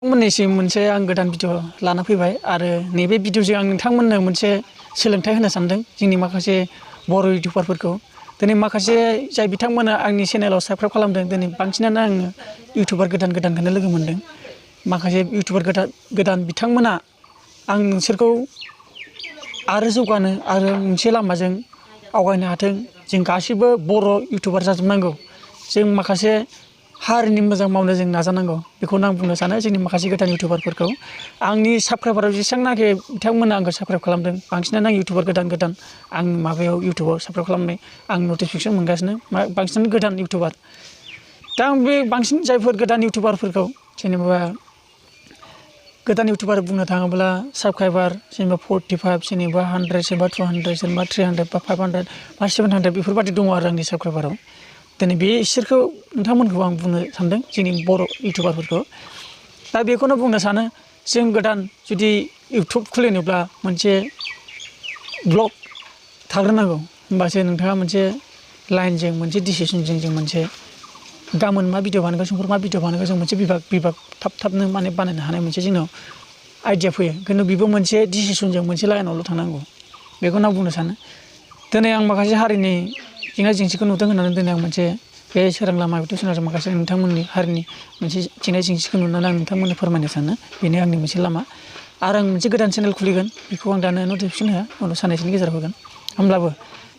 मोननैसिम मोनसे आं गोदान भिडिअ लाना फैबाय आरो नैबे भिडिअजों आं नोंथांमोननो मोनसे सोलोंथाइ होनो सानदों जोंनि माखासे बर' इउटुबारफोरखौ दिनै माखासे जाय बिथांमोना आंनि चेनेलाव साबस्क्राइब खालामदों दिनै बांसिनानो आङो इउटुबार गोदानखौनो लोगो मोनदों माखासे इउटुबार गोदान बिथांमोना आं नोंसोरखौ आरो जौगानो आरो मोनसे लामाजों आवगायनो हाथों जों गासिबो बर' इउटुबार जाजोबनांगौ जों माखासे हारिनि मोजां मावनो जों नाजानांगौ बेखौनो आं बुंनो सानो जोंनि माखासे गोदान इउटुबारफोरखौ आंनि साबस्क्राइबाराव जेसेबांनाखि बिथांमोना आंखौ साबस्क्राइब खालामदों बांसिनानो आं इउटुबार गोदान आं माबायाव इउटुबाव साबस्क्राइब खालामनाय आं नटिफिकेसन मोनगासिनो बांसिनानो गोदान इउटुबार दा आं बे बांसिन जायफोर गोदान इउटुबारफोरखौ जेनेबा गोदान इउटुबार बुंनो थाङोब्ला साबस्क्राइबार जेनेबा 45 सोरनिबा 100 सोरबा 200 सोरबा 300 बा 500 बा 700 बेफोरबायदि दङ आरो आंनि साबस्क्राइबाराव दिनै बिसोरखौ नोंथांमोनखौ आं बुंनो सानदों जोंनि बर' इउटुबारफोरखौ दा बेखौनो बुंनो सानो जों गोदान जुदि इउटुब खुलिनोब्ला मोनसे ब्लग थाग्रोनांगौ होमबासो नोंथाङा मोनसे लाइनजों मोनसे डिसिसनजों जों मोनसे गाबोन मा भिडिअ बानायगोन समफोर मा भिडिअ बानायगोन जों मोनसे बिभाग थाबनो माने बानायनो हानाय मोनसे जोंनाव आइडिया फैयो खिन्थु बेबो मोनसे डिसिसनजों मोनसे लाइनावल' थांनांगौ बेखौनो आं बुंनो सानो दिनै आं माखासे हारिनि जेंना जेंसिखौ नुदों होननानै दिनै आं मोनसे बे सोरां लामा इउटुब चेनेलजों माखासे नोंथांमोननि हारिनि मोनसे जेंना जेंसिखौ नुनानै आं नोंथांमोननो फोरमायनो सानो बेनो आंनि मोनसे लामा आरो आं मोनसे गोदान चेनेल खुलिगोन बेखौ आं दानो नटिफिकेसन होआ उनाव साननैसोनि गेजेराव होगोन होमब्लाबो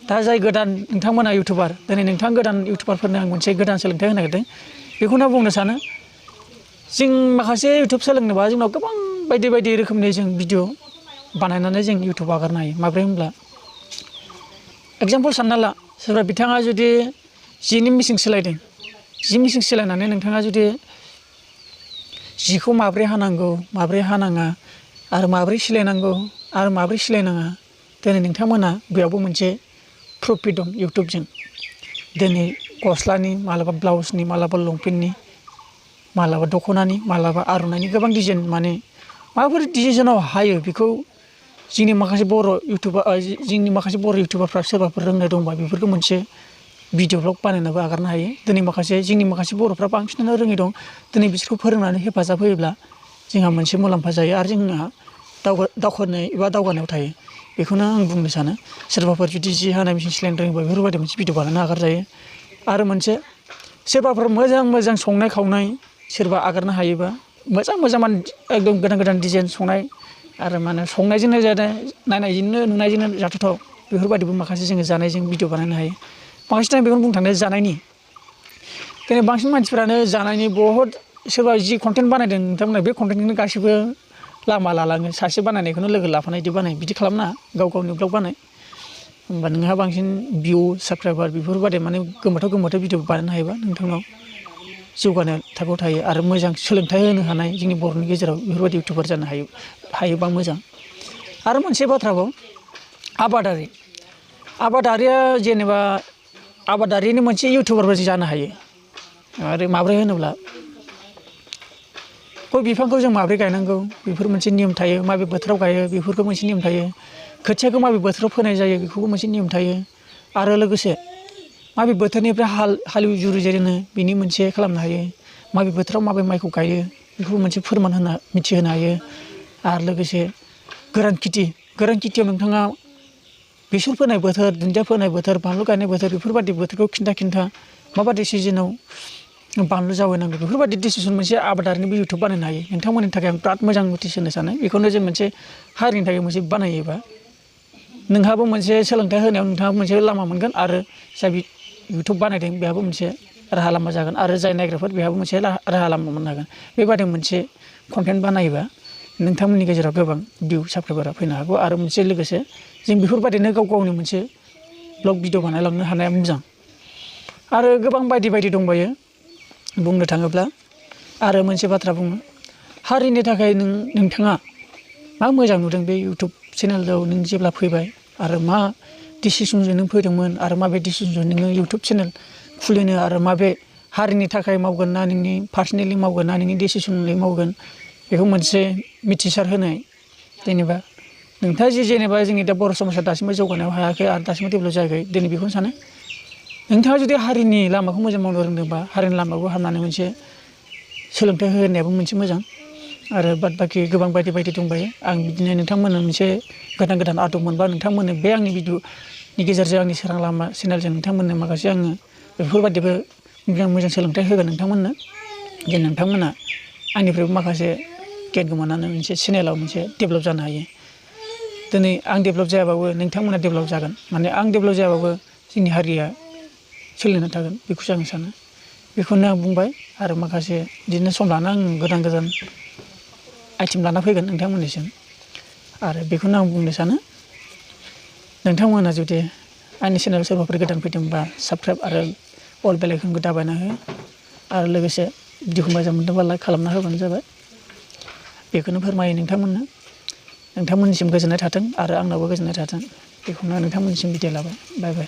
दा जाय गोदान नोंथांमोना इउटुबार दिनै नोंथां गोदान इउटुबारफोरनो आं मोनसे गोदान सोलोंथाइ होनो नागिरदों बेखौनो बुंनो सानो जों माखासे इउटुब सोलोंनोबा जोंनाव गोबां बायदि रोखोमनि जों भिडिअ बानायनानै जों इउटुब आगारनो हायो माब्रै होनब्ला एगजामपोल सानना ला सोरबा बिथाङा जुदि जिनि मेचिन सोलायदों जि मेचिन सोलायनानै नोंथाङा जुदि जिखौ माब्रै हानांगौ माब्रै हानाङा आरो माब्रै सिलायनांगौ आरो माब्रै सिलायनाङा दिनै नोंथांमोना बेयावबो मोनसे प्रफिट दं इउटुबजों दिनै गस्लानि मालाबा ब्लाउसनि मालाबा लंपेन्टनि मालाबा दख'नानि मालाबा आर'नाइनि गोबां डिजाइन माने माबाफोर डिजाइनाव हायो बेखौ जोंनि माखासे बर' इउटुबारफ्रा सोरबाफोर रोंनाय दंबा बेफोरखौ मोनसे भिडिअ ब्लग बानायनाबो आगारनो हायो दिनै जोंनि माखासे बर'फ्रा बांसिनानो रोङै दं दिनै बिसोरखौ फोरोंनानै हेफाजाब होयोब्ला जोंहा मोनसे मुलाम्फा जायो आरो जोंहा दावखोनाय एबा दावगानायाव थायो बेखौनो आं बुंनो सानो सोरबाफोर जुदि जि हानाय मेचिन सिलायनो रोङोबा बेफोरबायदि मोनसे भिडिअ बानायना आगारजायो आरो मोनसे सोरबाफोर मोजां संनाय खावनाय सोरबा आगारनो हायोबा मोजां माने एकदम गोदान डिजाइन संनाय आरो मा होनो संनायजोंनो जादों नायनायजोंनो नुनायजोंनो जाथावथाव बेफोरबायदिबो माखासे जोङो जानायजों भिडिअ बानायनो हायो बांसिन टाइम बेखौनो बुंनो थाङो जानायनि दिनै बांसिन मानसिफ्रानो जानायनि बहुद सोरबा जि कन्टेन्ट बानायदों नोंथांमोना बे कन्टेन्टखौनो गासिबो लामा लालाङो सासे बानायनायखौनो लोगो लाफानाय बिदि खालामनाङा गावनि ब्लग बानाय होमबा नोंहा बांसिन भिउ साबस्क्राइबार बेफोरबायदि माने गोमोथाव भिडिअ बानायनो हायोबा नोंथांनाव जौगानाय थाखोआव थायो आरो मोजां सोलोंथाइ होनो हानाय जोंनि बर'नि गेजेराव बेफोरबायदि इउटुबार जानो हायोबा मोजां आरो मोनसे बाथ्राबाव आबादारिया जेनेबा आबादारिनि मोनसे इउटुबारबो जानो हायो आरो माब्रै होनोब्ला गय बिफांखौ जों माब्रै गायनांगौ बेफोर मोनसे नियम थायो माबे बोथोराव गायो बेफोरखौ मोनसे नियम थायो खोथियाखौ माबे बोथोराव फोनाय जायो बेखौबो मोनसे नियम थायो आरो लोगोसे माबे बोथोरनिफ्राय हालेव जुरिजेनो बिनि मोनसे खालामनो हायो माबे बोथोराव माबे माइखौ गायो बेखौबो मोनसे मिथिहोनो हायो आरो लोगोसे गोरान खेथियाव नोंथाङा बेसर फोनाय बोथोर दुन्दिया फोनाय बोथोर बानलु गायनाय बोथोर बेफोरबायदि बोथोरखौ खिन्था माबायदि सिजोनाव बानलु जावैनांगौ बेफोरबायदि डिसिसन मोनसे आबादारिनिबो इउटुब बानायनो हायो नोंथांमोननि थाखाय आं बिराद मोजां नटिस होनो सानो बेखौनो जों मोनसे हारिनि थाखाय मोनसे बानायोबा नोंहाबो मोनसे सोलोंथाइ होनायाव नोंथाङा मोनसे लामा मोनगोन आरो जाय इउटुब बानायदों बेहाबो मोनसे राहा लामा जागोन आरो जाय नायग्राफोर बेहाबो मोनसे राहा लामा मोननो हागोन बेबायदि मोनसे कन्टेन्ट बानायोबा नोंथांमोननि गेजेराव गोबां भिउ साबस्क्राइबारा फैनो हागौ आरो मोनसे लोगोसे जों बेफोरबायदिनो गावनि मोनसे ब्लग भिडिअ बानायलांनो हानाया मोजां आरो गोबां बायदि दंबायो बुंनो थाङोब्ला आरो मोनसे बाथ्रा बुङो हारिनि थाखाय नोंथाङा मा मोजां नुदों बे इउटुब चेनेलाव नों जेब्ला फैबाय आरो मा डिसिसनजों नों फैदोंमोन आरो माबे डिसिसनजों नोङो इउटुब चेनेल खुलिनो आरो माबे हारिनि थाखाय मावगोन ना नोंनि पार्सनेलि मावगोन ना नोंनि डिसिसनलि मावगोन बेखौ मोनसे मिथिसार होनाय जेनेबा नोंथाङा जेनेबा जोंनि दा बर' समाजा दासिमबो जौगानायाव हायाखै आरो दासिमबो डेभेलप जायाखै दिनै बेखौनो सानो नोंथाङा जुदि हारिनि लामाखौ मोजां मावनो रोंदोंबा हारिनि लामाखौ हामनानै मोनसे सोलोंथाइ होनायाबो मोनसे मोजां आरो बाद बाखि गोबां बायदि बायदि दंबायो आं बिदिनो नोंथांमोननो मोनसे गोदान आदब मोनबा नोंथांमोननो बे आंनि भिडिअनि गेजेरजों आंनि सोरां लामा चेनेलजों नोंथांमोननो माखासे आङो बेफोरबायदिबो मोजां सोलोंथाइ होगोन नोंथांमोननो जे नोंथांमोना आंनिफ्रायबो माखासे गियान गोमानानै मोनसे चेनेलाव मोनसे डेभेलप जानो हायो दिनै आं डेभेलप जायाबाबो नोंथांमोना डेभेलप जागोन माने आं डेभेलप जायाबाबो जोंनि हारिया सोलिना थागोन बेखौसो आं सानो बेखौनो आं बुंबाय आरो माखासे बिदिनो सम लाना आं गोदान आइटेम लाना फैगोन नोंथांमोननिसिम आरो बेखौनो आं बुंनो सानो नोंथांमोना जुदि आंनि चेनेलाव सोरबाफोर गोदान फैदोंबा साबस्क्राइब आरो अल बेल आइकनखौ दाबायना हो आरो लोगोसे भिडिअखौ मोजां मोनदोंबा लाइक खालामना होबानो जाबाय बेखौनो फोरमायो नोंथांमोननिसिम गोजोननाय थाथों आरो आंनावबो गोजोननाय थाथों बेखौनो नोंथांमोननिसिम बिदाय लाबाय बाय बाय